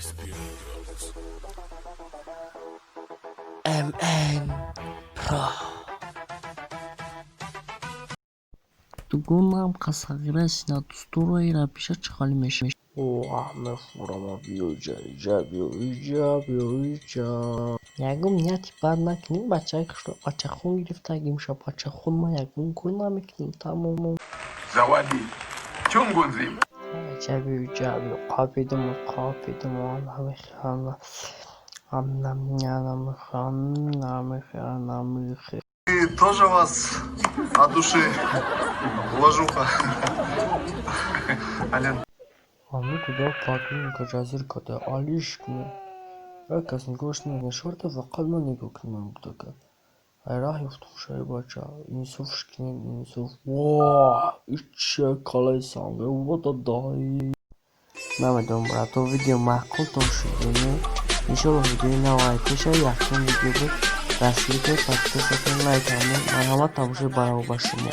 Spirit Girls. MN Pro. Дугонам қасағира сина дӯстора ира пиша чӣ хали мешавад? Оҳ, мефурама, биё иҷа, иҷа, биё иҷа, биё иҷа. Ягон нияти бад накунем, бачаи хушро бачахун гирифтагим ша, бачахун ма ягон кор намекунем, тамом. Zawadi chungu nzima. Иҷа, биё иҷа, биё, қапидум, қапидум. Намехоҳам. И тоже вас от души, уважуха. Ален. Ҳами кӯдак картунка ҷазир карда, алиш кунед. Як кас нигоҳш намекунад, шарта фақат ман нигоҳ кунам кӯдака. Ай раҳ ёфтум шаи, бача, инсофш кунед, инсоф. Воҳ, ича калаи санга, вададай. Намедонам, брато, видео маъқултон шуд ё не. Иншолло, видеои нав ай пеша якум видео буд. Дастгирӣ кунед, подписаться кунед, лайк кунед. Марҳамат, тамошои барнома ба шумо.